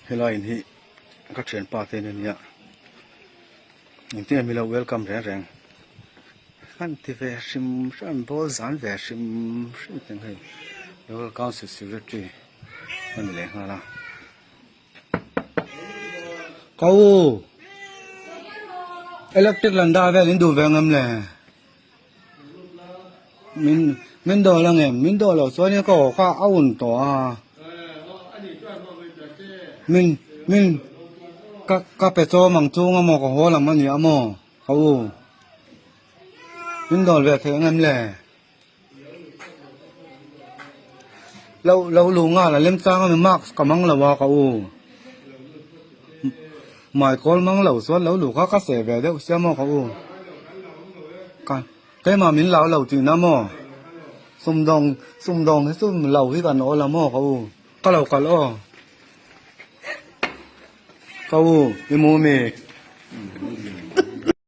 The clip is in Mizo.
Helai in hi ka thianpa te in ania engtin nge milo welcome reng reng an ti ve hrim hrim an bawl zan ve hrim hrim teng hei local council secretary a ni leh nghal a ka u electric lan dah vel in duh ve ngam le. Min min dawl ang em? Min dawl loh chuan ka aw kha a un tawh a. Min min ka ka pe chawm ang chung a maw ka haw lam a ni a maw ka u. Min dawl ve thei ang em le? Lo lo lu nghal a lemchang a mi mask ka mang lo a ka u. Maikawl mang lo chuan lo lu kha ka seh ve deuh sia maw ka u. Ka keimah min lau lo tihna maw? Sumdawng sumdawng hi chu lo hi kan awl a maw ka u. Ka lo kal aw. Ka u i mu mi.